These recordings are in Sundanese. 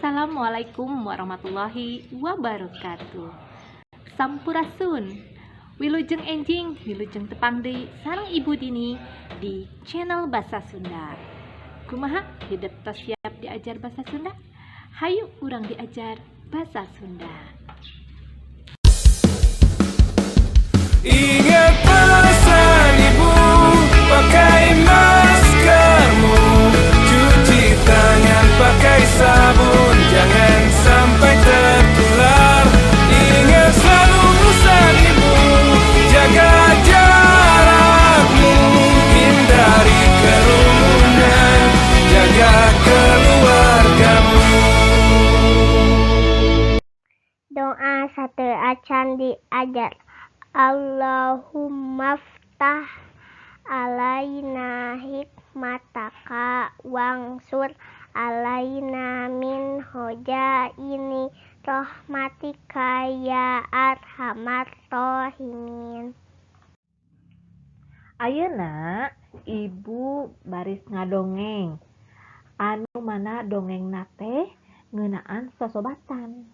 Assalamualaikum warahmatullahi wabarakatuh. Sampurasun. Wilujeng enjing, wilujeng tepang deui sareng Ibu Dini di channel Basa Sunda. Kumaha hidup tos siap diajar bahasa Sunda? Hayu urang diajar bahasa Sunda. Ingat pesan ibu, pakai maskermu, cuci tangan pakai sabun, jangan sampai tertular. Ingat selalu pesan ibu, jaga jarakmu, hindari kerumunan, jaga keluargamu. Doa sateuacan diajar. Allahumaftah alaina hikmataka wangsur alaina min khozaini rahmatika ya arhamar rahimin. Ayeuna Ibu baris ngadongeng anu mana dongengna teh ngeunaan sosobatan.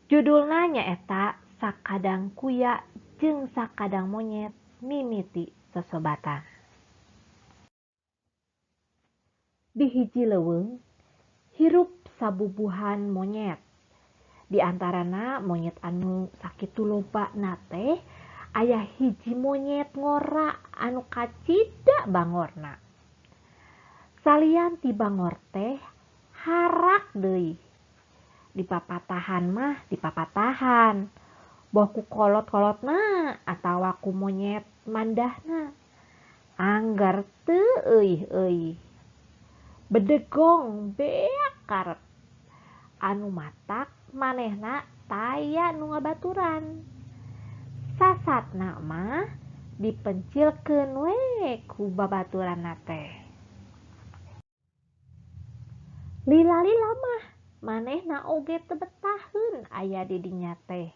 Judulna nyaeta Sakadang Kuya jeung Sakadang Monyet Mimiti Sosobatan. Di hiji leuweung hirup sabubuhan monyet. Di antarana monyet anu sakitu lobana teh aya hiji monyet ngora anu kacida bangorna. Salian ti bangor teh harak deui. Dipapatahan mah dipapatahan. Boh ku kolot-kolotna atawa ku monyet mandahna. Angger teu euih-euih. Bedegong beak karep. Anu matak manehna taya nu ngabaturan. Sasatna mah dipencilkeun we ku babaturanna teh. Lila-lila mah manehna oge teu betaheun aya di dinya teh.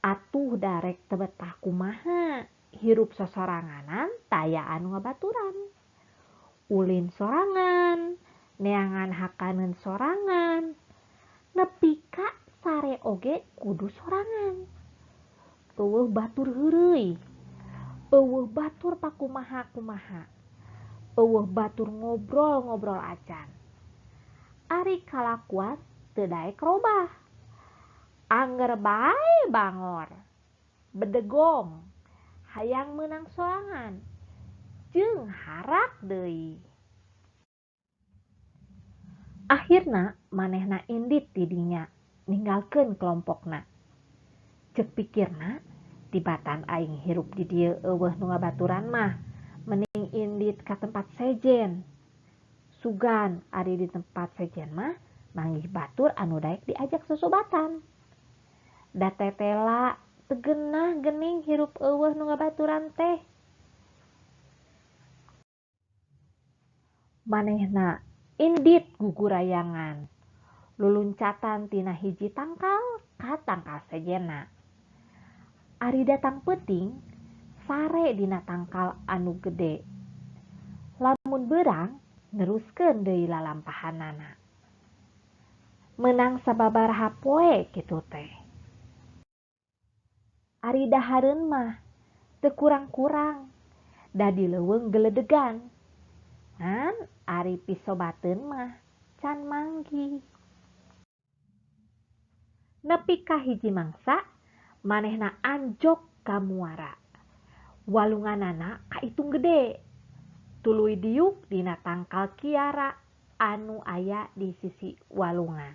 Atuh darek teu betah kumaha, hirup sosoranganan taya anu ngabaturan. Ulin sorangan, neangan hakaneun sorangan, nepi ka sare oge kudu sorangan. Eueuh batur heureuy, eueuh batur pakumaha-kumaha, eueuh batur ngobrol-ngobrol acan. Ari kalakuan teu daek robah. Angger bae bangor, bedegong, hayang meunang sorangan, jeung harak deui. Akhirna manehna indit ti dinya ninggalkeun kelompokna. Ceuk pikirna, tibatan aing hirup di dieu eueuh nu ngabaturan mah, mending indit ka tempat sejen. Sugan ari di tempat sejen mah manggih batur anu daek diajak sosobatan. Da tetela teu geunah geuning hirup eueuh nu ngabaturan teh. Manehna indit gugurayangan, luluncatan tina hiji tangkal ka tangkal sejenna. Ari datang peuting sare dina tangkal anu gede. Lamun beurang neruskeun deui lalampahanana. Meunang sababaraha poe kitu teh. Ari dahareun mah teu kurang-kurang, da di leuweung geledegan. Ngan ari pisobateun mah can manggih. Nepi ka hiji mangsa manehna anjog ka muara. Walunganana kaitung gede. Tuluy diuk dina tangkal kiara anu aya di sisi walungan.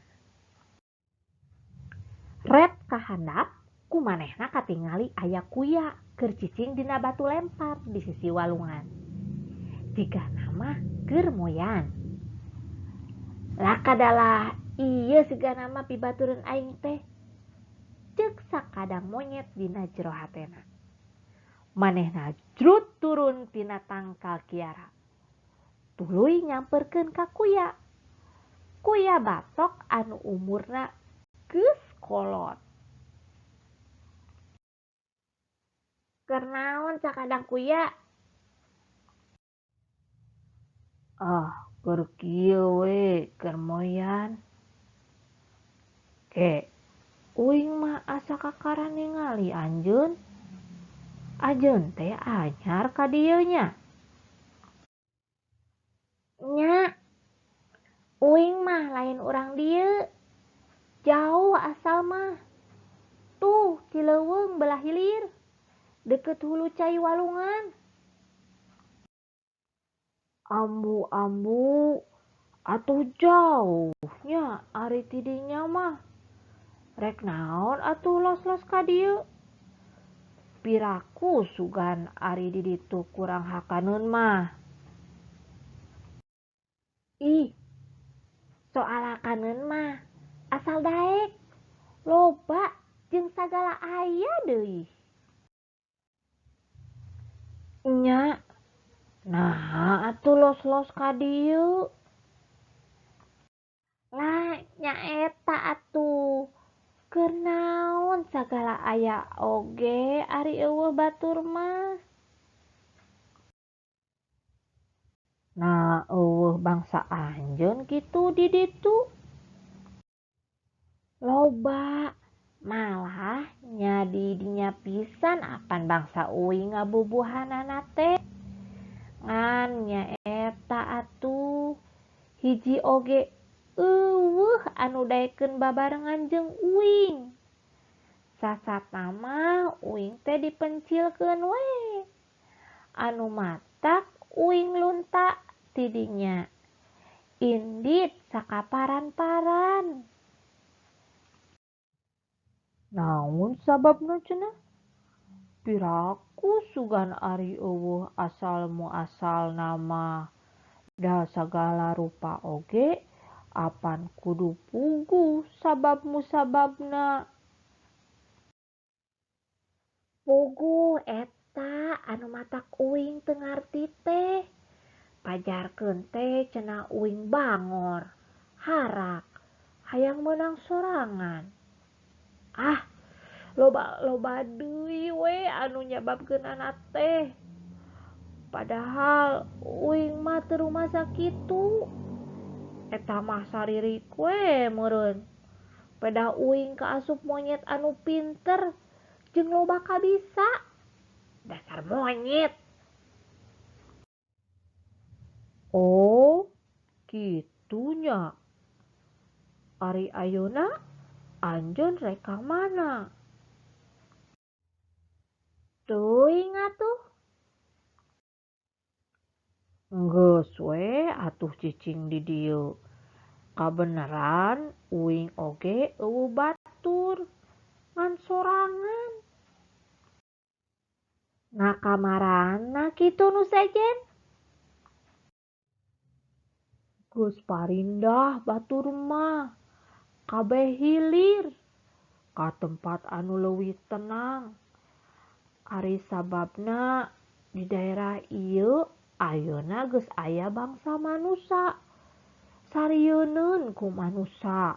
Ret ka handap ku manehna katingali aya kuya keur cicing dina batu lempar di sisi walungan. Jigana mah keur moyan. Lakadalah ieu sigana mah pibatureun aing teh. Ceuk sakadang monyet dina jero hatena. Manehna jrut turun tina tangkal kiara. Tuluy nyamperkeun ka kuya. Kuya batok anu umurna geus kolot. Keur naon sakadang kuya? Ah, keur kieu we, keur moyan. Ke, uing mah asa kakara ningali anjeun. Anjeun teh anyar ka dieu nya? Nya, uing mah lain urang dieu. Jauh asal mah. Tuh ti leuweung belah hilir. Deket hulu cai walungan. Ambu-ambu atuh jauh nya ari ti dinya mah. Rek naon atuh los-los ka dieu? Piraku sugan ari di ditu kurang hakaneun mah. Ih, soal hakaneun mah asal daek, loba jeung sagala aya deui. Nya, naha atuh los-los ka dieu? Lah nyaeta atuh. Keur naon sagala aya oge ari eueuh batur mah. Nah eueuh bangsa anjeun kitu di ditu. Loba malah nya di dinya pisan apan bangsa uing ngabubuhanana teh. Ngan nyaeta atuh hiji oge eueuh anu daekeun babarengan jeung uing. Sasatna mah uing teh dipencilkeun we. Anu matak uing lunta ti dinya. Indit sakaparan-paran. Naon sababna cenah? Piraku sugan ari eueuh asal muasalna mah. Da sagala rupa oge apan kudu puguh sabab musababna. Puguh eta anu matak uing teu ngarti teh. Pajarkeun teh cenah uing bangor, harak, hayang meunang sorangan. Ah, loba-loba deui we anu nyababkeunana teh. Padahal uing mah teu rumasa kitu. Eta mah saririk we meureun. Pedah uing kaasup monyet anu pinter jeung loba kabisa. Dasar monyet. Oh, kitu nya. Ari ayeuna anjeun rek ka mana? Teuing atuh. Geus we atuh cicing di dieu. Kabeneran uing oge eueuh batur ngan sorangan. Nah kamarana kitu nu sejen? Geus parindah batur mah. Kabeh hilir ka tempat anu leuwih tenang. Ari sababna di daerah ieu ayeuna geus aya bangsa manusa. Sarieun ku manusa.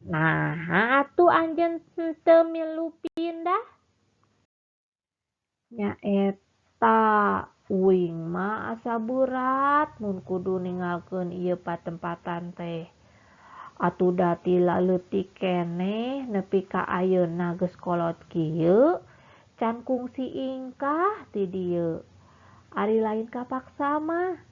Naha atuh anjeun teu milu pindah? Nyaeta uing mah asa berat mun kudu ninggalkeun ieu patempatan teh. Atuh da ti laleutik keneh nepi ka ayeuna geus kolot kieu can kungsi ingkah ti dieu. Ari lain kapaksa mah.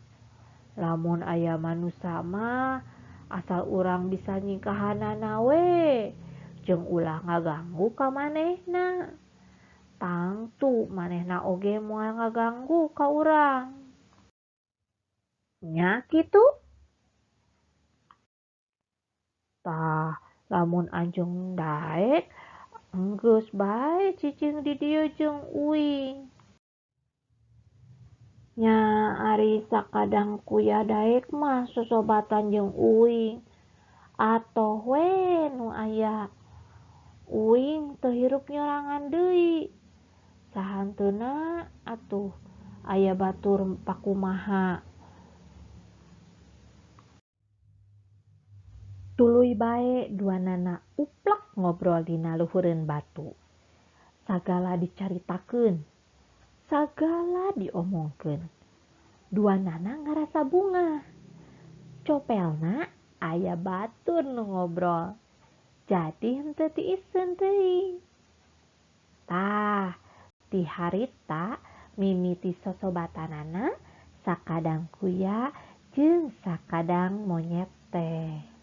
Lamun aya manusa mah asal urang bisa nyingkahanana we jeung ulah ngaganggu ka manehna. Tangtu manehna oge moal ngaganggu ka urang. Nya kitu? Tah, lamun anjeun daek enggeus bae cicing di dieu jeung uing. Nya ari sakadang kuya daek mah sosobatan jeung uing. Atoh we nu aya. Uing teu hirup nyorangan deui. Sahanteuna atuh aya batur pakumaha. Tuluy bae duanana uplek ngobrol dina luhureun batu. Sagala dicaritakeun, sagala diomongkeun. Duanana ngarasa bungah. Copelna Aya batur nu ngobrol. Jadi henteu tiiseun teuing. Tah, ti harita mimiti sosobatanana sakadang kuya jeung sakadang monyet teh.